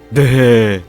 Nee.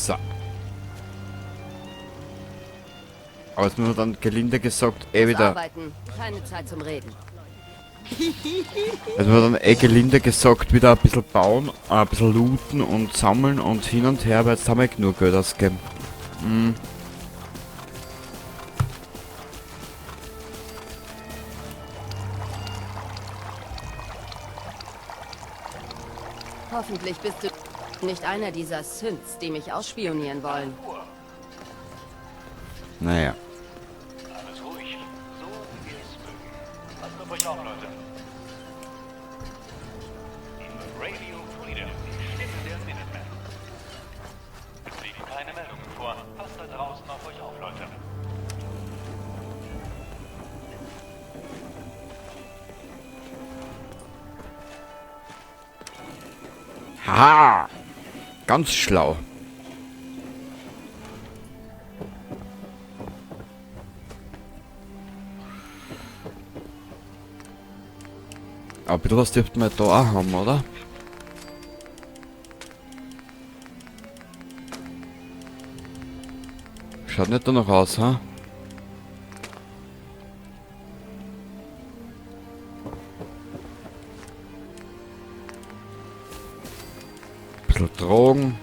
So. Aber jetzt müssen wir dann gelinde gesagt eh wieder. Arbeiten, keine Zeit zum Reden. Jetzt müssen wir dann eh gelinde gesagt wieder ein bisschen bauen, ein bisschen looten und sammeln und hin und her, weil jetzt haben wir genug Geld ausgegeben. Hm. Hoffentlich bist du nicht einer dieser Synths, die mich ausspionieren wollen. Naja. Alles ruhig, so wie wir es mögen. Passt auf euch auf, Leute. Radio Freedom, die Stimme der Minutemen. Es liegen keine Meldungen vor. Passt da draußen auf euch auf, Leute. Ha! Ganz schlau. Aber ein bisschen was dürften wir da auch haben, oder? Schaut nicht danach aus, ha? Bisschen Drogen.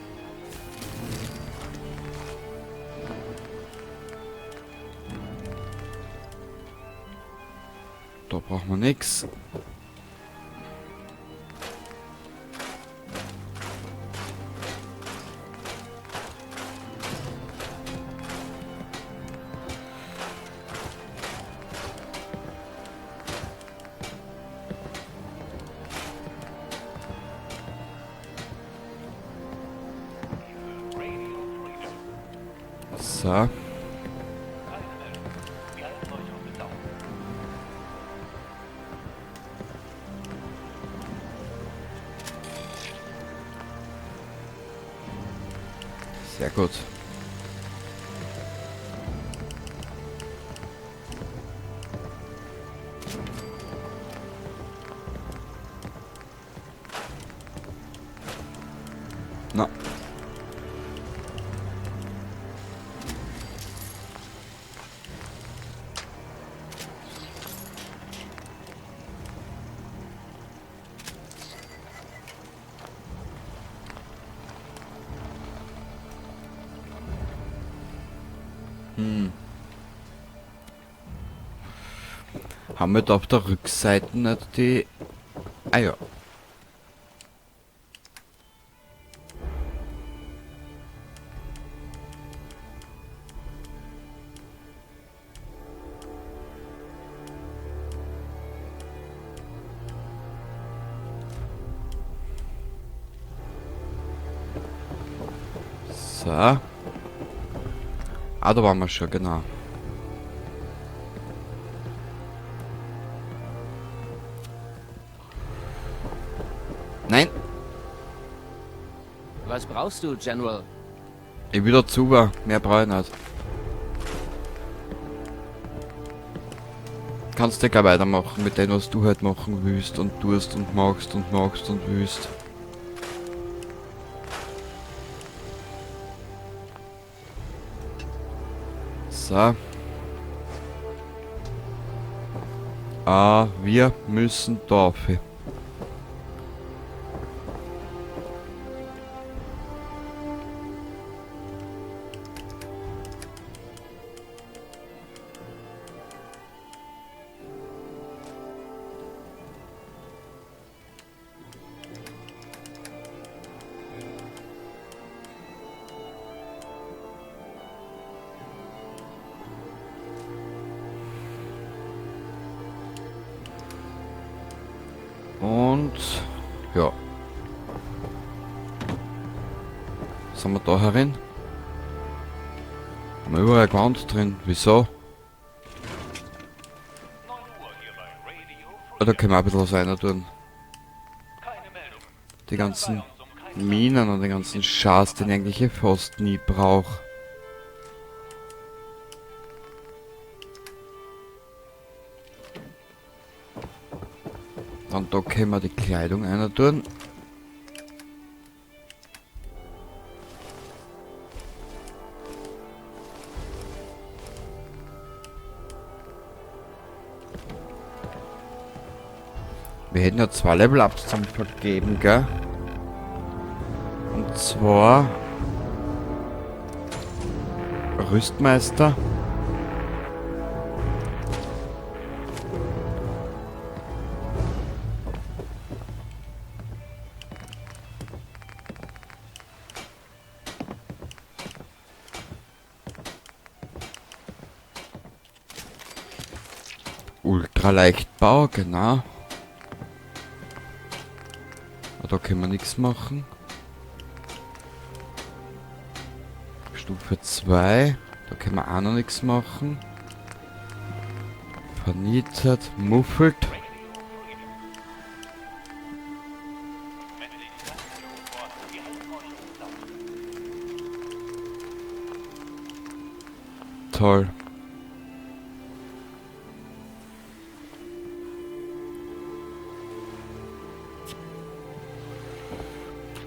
Da brauchen wir nix. So. Sehr gut. Na. Haben wir da auf der Rückseite nicht die... Ah ja. So. Ah, da waren wir schon, genau. Nein! Was brauchst du, General? Ich will dazu, mehr brauche ich nicht. Kannst du gleich weitermachen mit dem, was du halt machen willst und tust und machst und machst und willst. So. Ah, wir müssen da auf. Und ja. Was haben wir da herin? Haben wir überall Gewand drin? Wieso? 9 Uhr hier bei Radio Ah, da können wir auch ein bisschen was rein tun. Keine Meldungen. Die ganzen Minen und den ganzen Schatz, den ich eigentlich eh fast nie brauche. Dann da können wir die Kleidung einer tun. Wir hätten ja 2 Level-Ups zum Vergeben, gell? Und zwar Rüstmeister. Ultraleichtbau, genau. Ah, da können wir nichts machen. Stufe 2. Da können wir auch noch nichts machen. Vernietet, muffelt. Toll.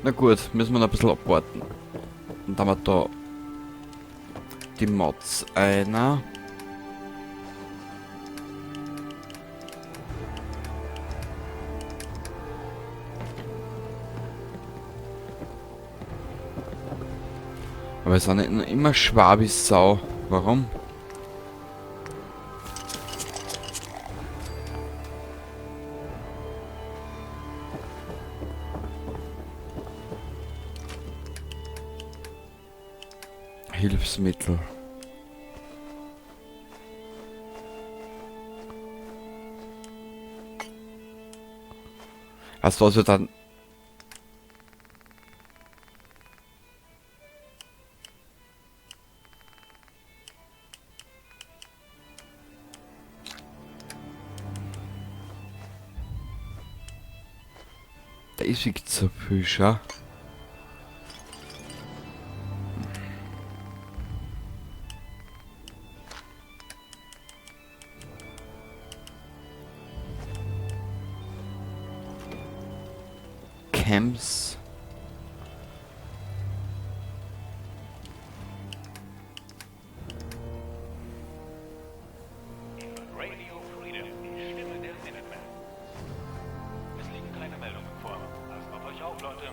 Na gut, müssen wir noch ein bisschen abwarten. Und dann haben wir da die Mods einer. Aber es sind nicht immer Schwabis Sau. Warum? Hilfsmittel. Hast du also dann... Da ist wirklich zu viel, schau. Camps. Radio Freedom, die Stimme der Minutemen. Es liegen keine Meldungen vor. Passt auf euch auf, Leute.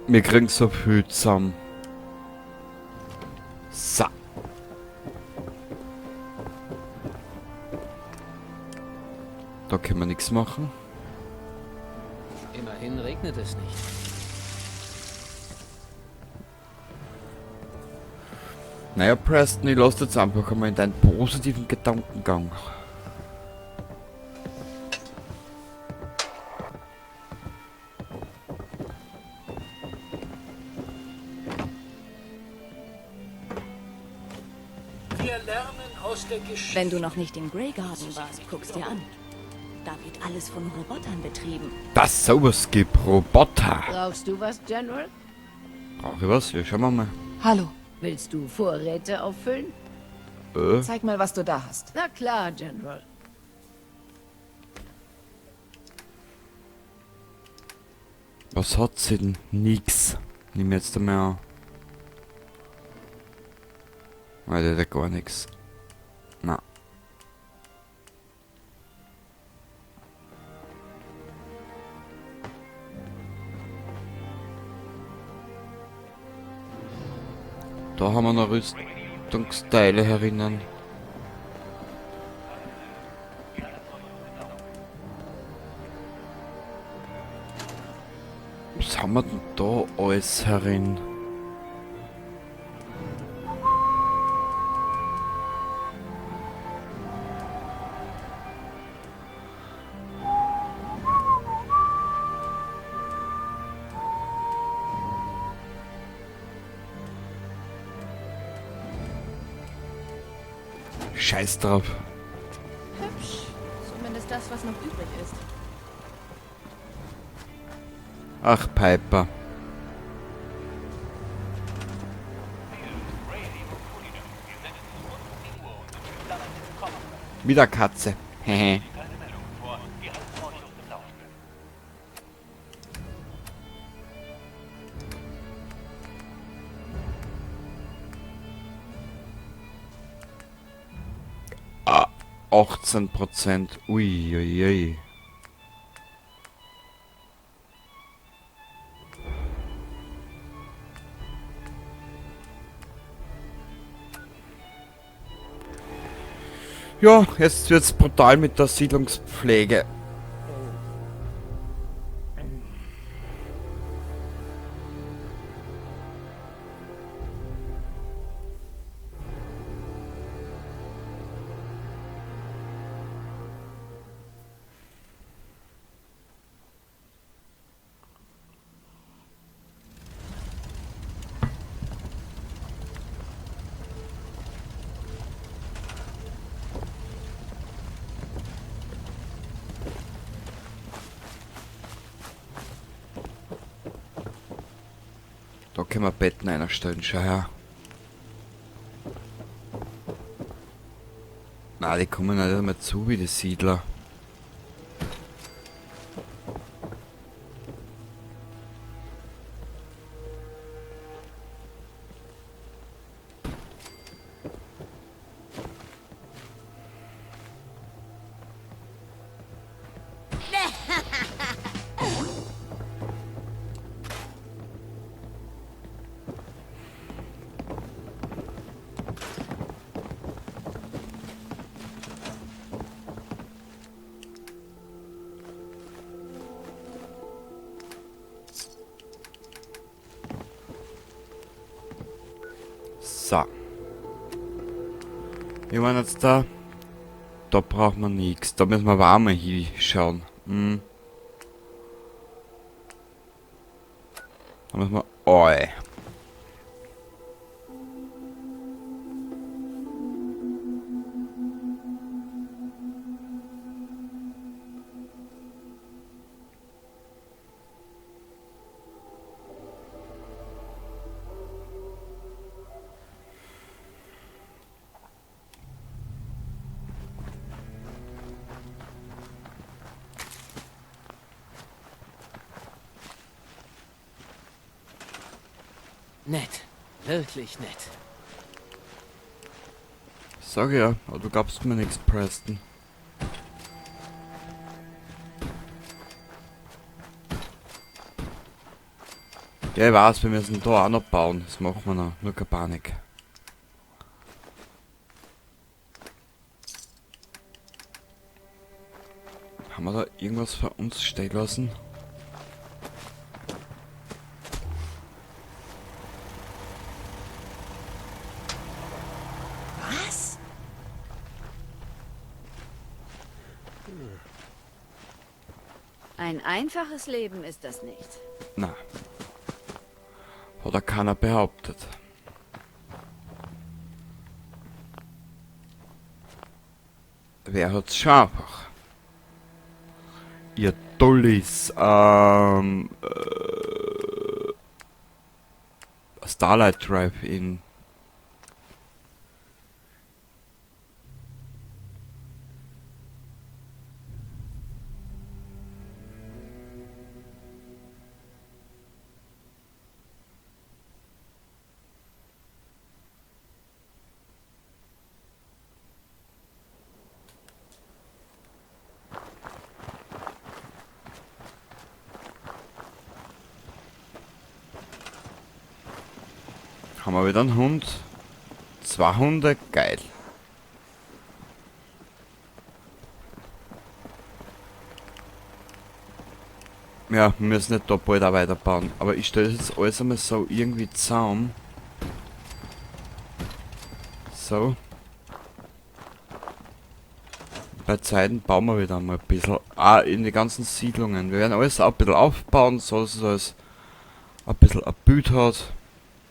Wir kriegen so viel zusammen. So. Da können wir nichts machen. Immerhin regnet es nicht. Naja, Preston, ich lass jetzt einfach einmal in deinen positiven Gedankengang. Wir lernen aus der Geschichte. Wenn du noch nicht im Grey Garden warst, guck's dir an. Da wird alles von Robotern betrieben. Das sowas gibt, Roboter. Brauchst du was, General? Brauch ich was? Ja, schauen wir mal. Hallo, Willst du Vorräte auffüllen? zeig mal, was du da hast. Na klar, General. Was hat sie denn? Nix. Nimm jetzt einmal an. Weil der hat ja gar nichts. Na. Da haben wir noch Rüstungsteile herinnen. Was haben wir denn da alles herin? Scheiß drauf. Hübsch. Zumindest das, was noch übrig ist. Ach, Piper. Wieder Katze. Hehe. Ah, 18%. Ui, ui, ui. Ja, jetzt wird's brutal mit der Siedlungspflege. Da können wir Betten einstellen, schau her. Na, die kommen nicht einmal zu wie die Siedler. So. Wir waren jetzt da. Da braucht man nichts. Da müssen wir aber auch mal hinschauen. Hm. Da müssen wir... Oi. Nett. Wirklich nett. Sag ja, aber du gabst mir nichts, Preston. Ja, ich weiß, wir müssen da auch noch bauen. Das machen wir noch. Nur keine Panik. Haben wir da irgendwas für uns stehen lassen? Was? Ein einfaches Leben ist das nicht. Na. Hat auch keiner behauptet. Wer hat's schon einfach? Ihr Dullis, Starlight Drive in Haben wir wieder einen Hund. 2 Hunde, geil. Ja, wir müssen nicht da bald auch weiterbauen. Aber ich stelle das jetzt alles einmal so irgendwie zusammen. So. Bei Zeiten bauen wir wieder mal ein bisschen. Ah, in die ganzen Siedlungen. Wir werden alles auch ein bisschen aufbauen, so dass es alles ein bisschen ein Bild hat.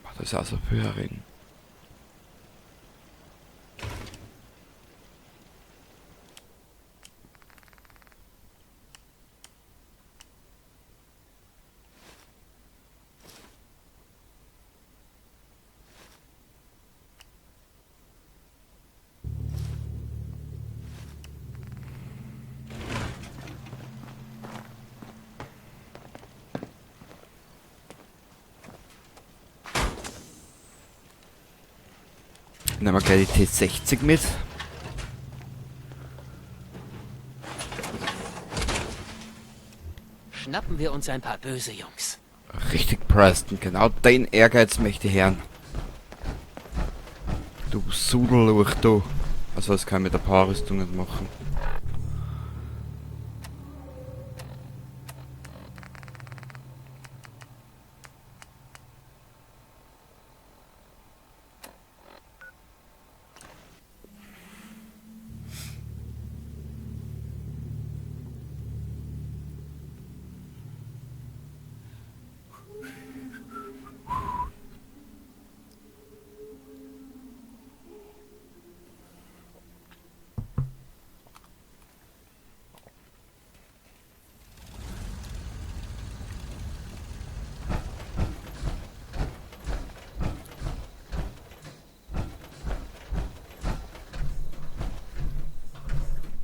Ach, da ist auch so viel herin. Nehmen wir gleich die T60 mit. Schnappen wir uns ein paar böse Jungs. Richtig, Preston. Genau den Ehrgeiz möchte ich hören. Du Sudelluch, du. Also das kann ich mit der Powerrüstung nicht machen.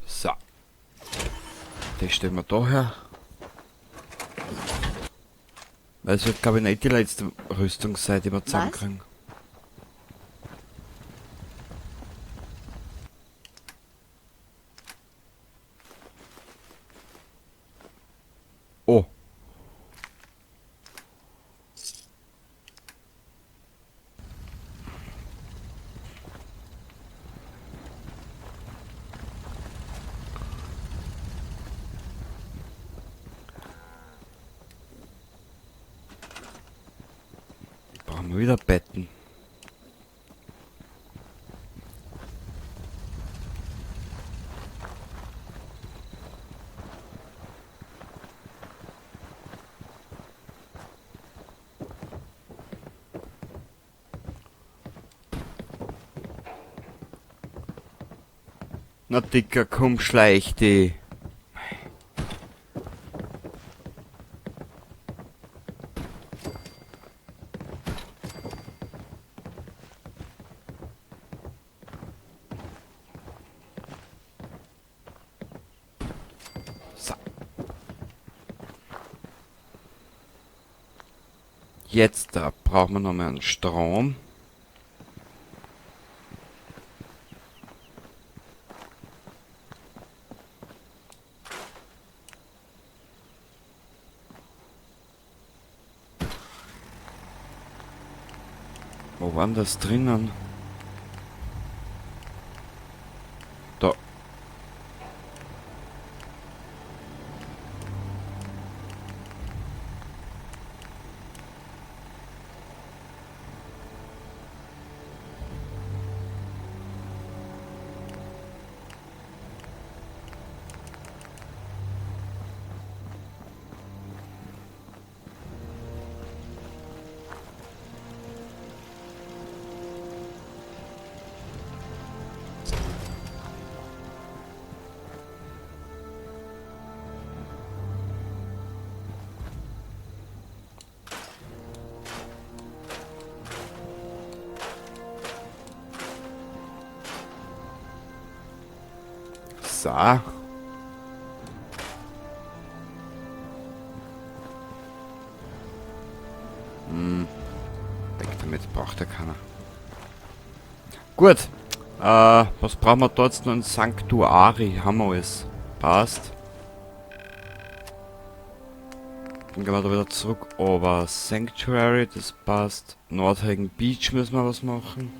So. Das stellen wir da her. Weil es wird, glaub ich, nicht die letzte Rüstung sein, die wir zusammenkriegen. Oh. Brauchen wir wieder Betten. Na Dicker, komm, schleich die. So. Jetzt da brauchen wir noch mal einen Strom. Wo war denn das drinnen? Da. So. Weg damit, braucht ja keiner. Gut. Was brauchen wir dort noch? Ein Sanktuari. Haben wir alles. Passt. Dann gehen wir da wieder zurück. Aber Sanctuary, das passt. Nordhagen Beach müssen wir was machen.